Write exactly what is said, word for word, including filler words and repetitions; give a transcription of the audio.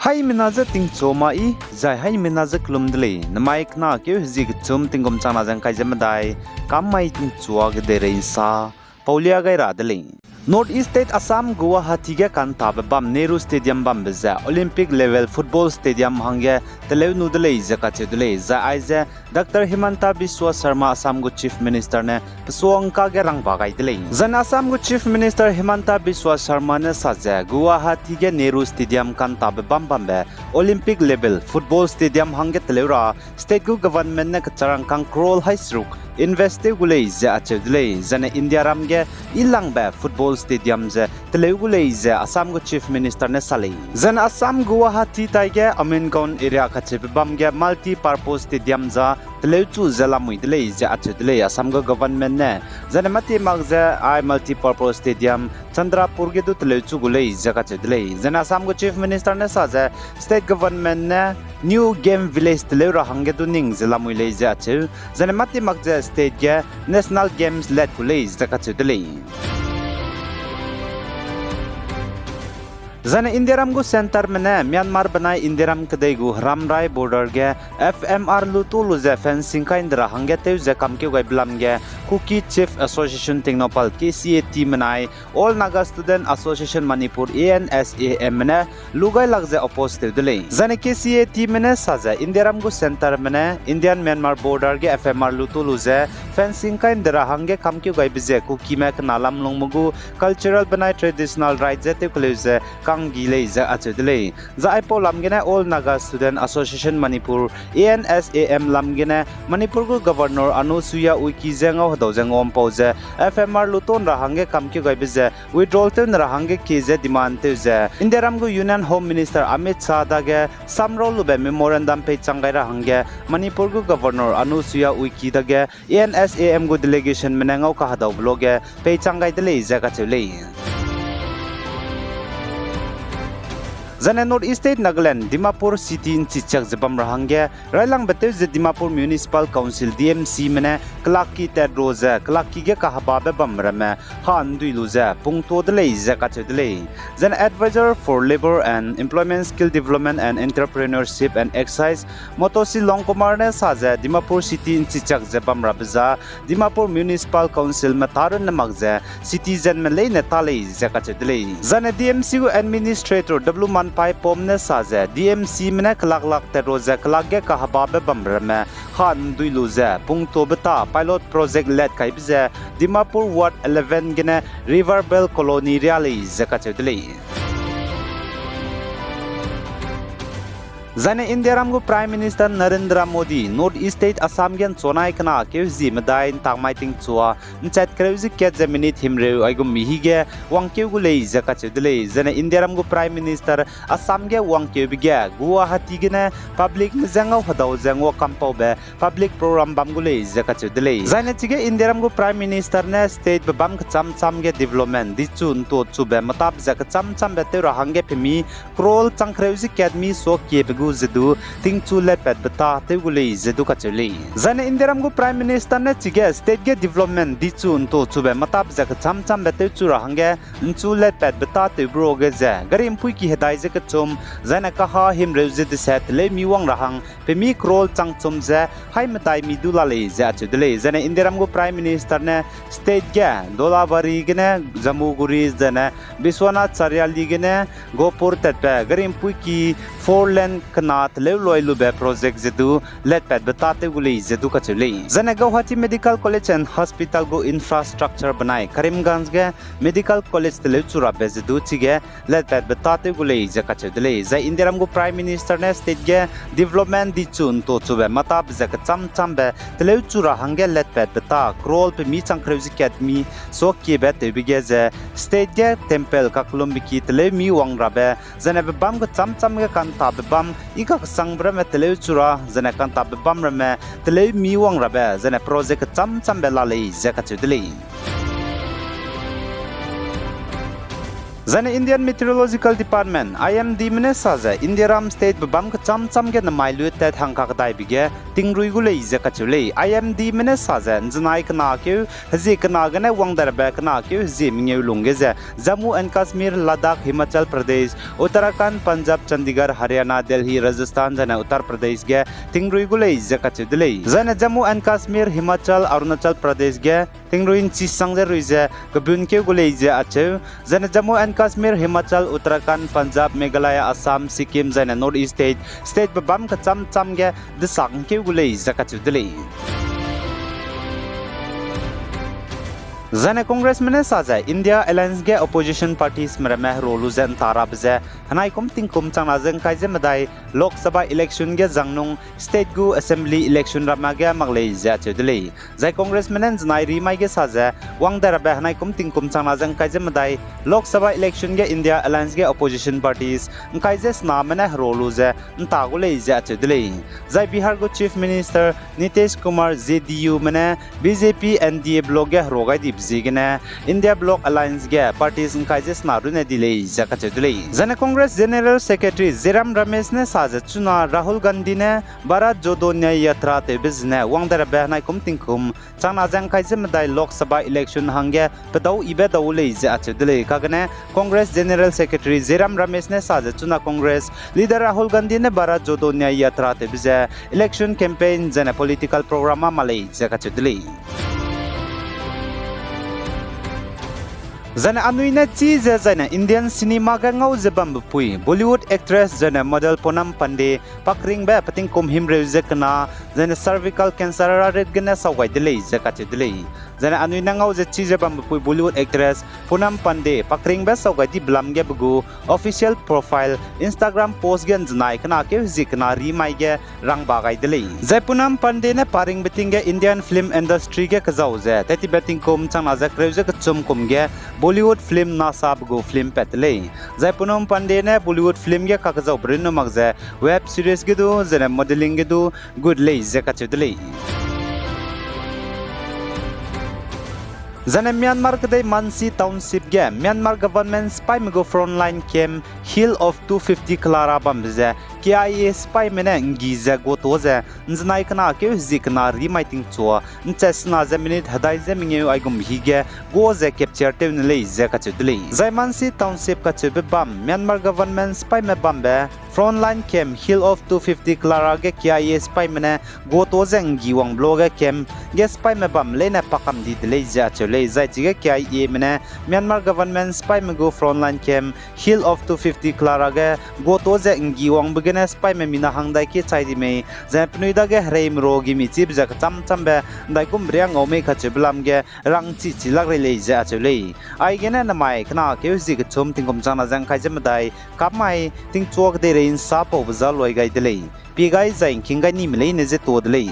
Haimena je tingchua ma i, zai haimena je kelum de lei, namai kena keu hezie kechum tingkum changna ze ngkai ze medai, kam mai tingchua ge deirei nsa paulia gai ra de lei. North East State Assam Guwahati ge kantabe bam Nehru Stadium bambe ze Olympic level football stadium hangge teleu nu de lei ze kacheu de lei, zai aize Doctor Himanta Biswa Sarma Assam gu Chief Minister ne pesuangka ge rangba gai de lei. Zane Assam gu Chief Minister Himanta Biswa Sarma ne sa ze Guwahati ge Nehru Stadium kantabe bam bambe Olympic level football stadium hangge teleu ra state gu government ne kecharangkang crore hai seruk invest tew gu lei ze acheu de lei. Zane India ram ge ilangbe football stadium ze teleu gu lei ze Assam gu Chief Minister ne sa lei. Zane Assam Guwahati taige Amingaon area kacheube bam ge multi-purpose stadium za teleu chu ze lamui de lei ze acheu de lei Assam gu government ne. Zane mâtie mak ze ai multi-purpose stadium Chandrapur ge du teleu chu gu lei ze kacheu de lei. Zane Assam gu Chief Minister ne sa ze state government ne new game village teleu ra hangge du ning ze lamui lei ze acheu. Zane mâtie mak ze state ge National Games let gu lei ze kacheu de lei. Zane Indiaram gu centerme ne Myanmar benai Indiaram kedei gu heramrai border ge F M R lu tu lu ze fencing kai nde ra hangge tew ze kamkeu gaibe lam ge Kuki Chief Association Tengnoupal, K C A T menai All Naga Student Association Manipur, A N S A M me ne lu gailak ze oppose tew de lei. Zane K C A T me ne sa ze Indiaram gu centerme ne Indian Myanmar border ge F M R lu tu lu ze fencing kai nde ra hangge kamkeu gaibe ze Kukime kena lamlungme gu cultural benai traditional right ze tewkeleu ze kanggi lei ze acheu de lei. Zai aipau lam gene All Naga Student Association Manipur, A N S A M lam gene Manipur gu Governor Anusuiya Uikey je ngau hedau ze nguampau ze F M R lu tu nra hangge kamkeu gaibe ze withdrawal tew nra hangge kie ze demand tew ze Indiaram gu Union Home Minister Amit Shah dage samrau lube memorandum peichang gai ra hangge Manipur gu Governor Anusuiya Uikey dage A N S A M gu delegationme ne ngau kahedaube luage peichang gai de lei ze kacheu lei. Zane North East State Nagaland, Dimapur City nchichiak ze bam ra hangge railangbe tew ze Dimapur Municipal Council, D M C me ne kelakki tat ru ze kelakki ge kahebabe bam ramme ha ndui lu ze pungtuâ de lei ze kacheu de lei. Zane Advisor for Labour and Employment Skill Development and Entrepreneurship and Excise Motosi Longkumar ne sa ze Dimapur City nchichiak ze bam rabe za Dimapur Municipal Councilme tarunne mak ze citizenme leine ta lei ze kacheu de lei. Zane D M C gu Administrator W Manpai Pom ne sa ze D M Cme ne kelaklak tat ru ze kelak ge kahebabe bam ramme ha ndui lu ze pungtuâbe ta pilot project let kaibe ze Dimapur Ward eleven gene River Belt Colony riâ lei ze kacheu de lei. Zane Indiaram gu Prime Minister Narendra Modi North East State Assam ge nchunai kena keu hezie medai ntak mai tingchua nchat kereu ze kat ze minute himreu aigum mihi ge wangkeu gu lei ze kacheu de lei. Zane Indiaram gu Prime Minister Assam ge wangkeube ge Guwahati gene publicme je ngau hedau ze ngua kampaube public program bam gu lei ze kacheu de lei. Zaine chige Indiaram gu Prime Minister ne statebe bam kecham cham ge development dichu ntuachube metap ze kecham chambe tew ra hangge pemi crore changkereu ze kat mi suakiebe gu ze du tingchu letpatbe ta tew gu lei ze du kacheu lei. Zaine Indiaram gu Prime Minister ne chige state ge development dichu ntuachube metap ze kecham chambe tew chu ra hangge nchu letpatbe ta tewbe ruage ze gari mpuiki hedai ze kechum, zaine kaha himreu ze deset teleu mi wang ra hang pemi crore changchum ze hai medai mi du la lei ze acheu de lei. Zaine Indiaram gu Prime Minister ne state ge Dolabari gene Jamuguri zaine Biswanath Chariali gene Gopur tatbe gari mpuiki four lane kena teleu loi lube project ze du letpatbe ta tew gu lei ze du kacheu lei. Zaine Guwahati Medical College and Hospital gu infrastructure benai Karimganj ge Medical College teleu chu rabe ze du chige letpatbe ta tew gu lei ze kacheu de lei. Zai Indiaram gu Prime Minister ne state ge development dichu ntuachube metap ze kecham chambe teleu chu ra hangge letpatbe ta crore pemi changkereu ze kat mi suakiebe tewbe ge ze state ge temple kakellumbe ki teleu mi wang rabe, zaine bebâm kecham cham ge kantabe bam i kakesangbe ramme teleu chu ra, zaine kantabe bam ramme teleu mi wang rabe, zaine project kecham chambe la lei ze kacheu de lei. Zaine Indian Meteorological Department, I M Dme ne sa ze Indiaram state bebâm kechâm châm ge nemai lu tat hangkakdaibe ge tingrui gu lei ze kacheu lei. I M Dme ne sa ze nzenai kena keu hezie kena gene wangdarabe kena keu hezie mengeu lungge ze Jammu and Kashmir, Ladakh, Himachal Pradesh, Uttarakhand, Punjab, Chandigarh, Haryana, Delhi, Rajasthan, zaine Uttar Pradesh ge tingrui gu lei ze kacheu de lei. Zaine Jammu and Kashmir, Himachal, Arunachal Pradesh ge tingrui ’nchi sang ze rui ze kebun keu gu lei ze acheu. Zaine Jammu and Kashmir, Himachal, Uttarakhand, Punjab, Meghalaya, Assam, Sikkim, zaine North East state, state bebâm kechâm châm ge desak ’ngkeu gu lei ze kacheu de lei. Zaine Congressme ne sa ze India Alliance ge opposition partiesme ramme hero lu ze ’nta rabe ze henaikum tingkum changna ze ’ngkai ze medai Lok Sabha election ge zang nung state gu assembly election ramme ge mak lei ze acheu de lei. Zai Congressme ne ’nzenai rimai ge sa ze wangdarabe henaikum tingkum changna ze ’ngkai ze medai Lok Sabha election ge India Alliance ge opposition parties ’ngkai ze sename ne hero lu ze ’nta gu lei ze acheu de lei. Zai Bihar gu Chief Minister Nitish Kumar J D Ume ne B J P N D A bloc ge hero gai dibe ziegene India Bloc Alliance ge parties ’ngkai ze sena runne di lei ze kacheu de lei. Zaine Congress General Secretary Jairam Ramesh ne sa ze chuna Rahul Gandhi ne Bharat Jodo Nyay Yatra tewbe zene wangdarabe henaikum tingkum changna ze ’ngkai ze medai Lok Sabha election hangge pedau yibe dau lei ze acheu de lei. Kagene Congress General Secretary Jairam Ramesh ne sa ze chuna Congress leader Rahul Gandhi ne Bharat Jodo Nyay Yatra tewbe ze election campaign zaine political program a mak lei ze kacheu de lei. Zaine anui ne chî ze zaine Indian cinema ge ngau ze bambe pui Bollywood actress zaine model Poonam Pandey pakringbe petingkum himreu ze kena zaine cervical cancer rarit gene sau gai de lei ze kacheu de lei. Zaine anui ne ngau ze chî ze bambe pui Bollywood actress Poonam Pandey pakringbe sau gai dibe lam ge pe gu official profile Instagram post ge ’nzenai kena keu hezie kena rimai ge rangba gai de lei. Zai Poonam Pandey ne paringbe ting ge Indian film industry ge kezau ze tettibe tingkum changna ze kereu ze kechum kum ge Bollywood film Naasaab gu film pat de lei. Zai Poonam Pandey ne Bollywood film ge kakezaube runne mak ze web series ge du zaine modeling ge du gut lei ze kacheu de lei. Zaine Myanmar kedei Mansi Township ge Myanmar government sipaime gu frontline camp Hill of two fifty Clara bambe ze K I A sipaime ne ’nggi ze guato ze ’nzenai kena keu hezie kena rimai tingchua ’nchat sena ze minute hedai ze mengeu aigum hi ge gua ze capture tew ne lei ze kacheu de lei. Zai Mansi Township kacheube bam Myanmar government sipaime bambe frontline camp Hill of two fifty Clara ge K I A sipaime ne guato ze ’nggi wangbe luage camp ge sipaime bam leine pakam di de lei ze acheu lei. Zai chige K I Ame ne Myanmar government sipaime gu frontline camp Hill of two fifty Clara ge guato ze ’nggi wangbe gene sipaime mina hang dai kie chai di mei, zai penui dage hereime ro gimi chibe ze kechâm châmbe ’ndaigum riâ ngau mei kacheube lam ge rangchi chi lak rei lei ze acheu lei. Aigene namai kena keu hezie kechum tingkum changna ze ’ngkai ze medai kap mai tingchua kedeirei ’nsa paube za luai gai de lei. Pie gai zai ’ngking gai nime leine ze tuâ de lei.